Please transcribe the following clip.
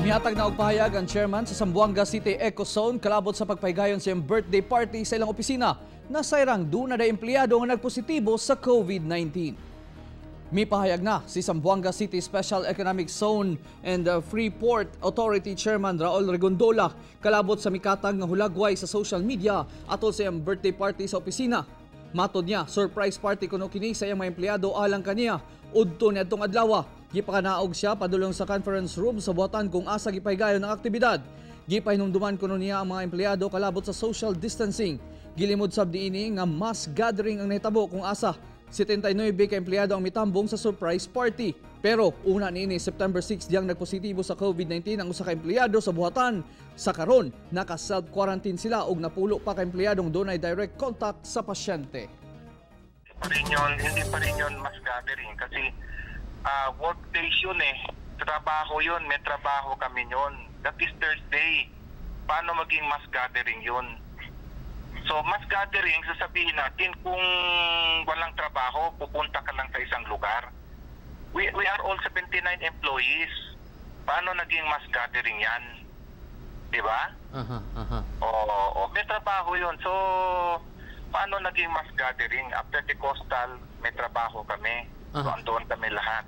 Mihatag na og pahayag ang chairman sa Zamboanga City Eco Zone kalabot sa pagpahigayon sa iyang birthday party sa ilang opisina na sayrang duna na empleyado nga nagpositibo sa COVID-19. Mipahayag na si Zamboanga City Special Economic Zone and Freeport Authority Chairman Raul Regondola kalabot sa mikatag nga hulagway sa social media atol sa iyang birthday party sa opisina. Matod niya, surprise party kuno kini sa iyang mga empleyado alang kaniya udto niadtong adlaw. Gipakanaog siya padulong sa conference room sa buhatan kung asa gipahigayon ang aktibidad. Gipahinumduman kuno niya ang mga empleyado kalabot sa social distancing. Gilimod sab niini nga mass gathering ang nahitabo kung asa 79 ka empleyado ang mitambong sa surprise party. Pero una niini, September 6 diyang nagpositibo sa COVID-19 ang usa ka empleyado sa buhatan. Sa karon, naka self-quarantine sila og napulo pa ka empleyadong dunay direct contact sa pasyente. Pa rin yun, hindi pa rin yun mass gathering kasi work days yun eh. Trabaho yun, may trabaho kami yun. That is Thursday. Paano maging mass gathering yun? So mass gathering, sasabihin natin kung walang trabaho, pupunta ka lang sa isang lugar. We are all 79 employees. Paano naging mass gathering yan? Di ba? Aha. Oo, may trabaho yun. So, paano naging mass gathering? After the coastal, may trabaho kami. So, andoon kami lahat.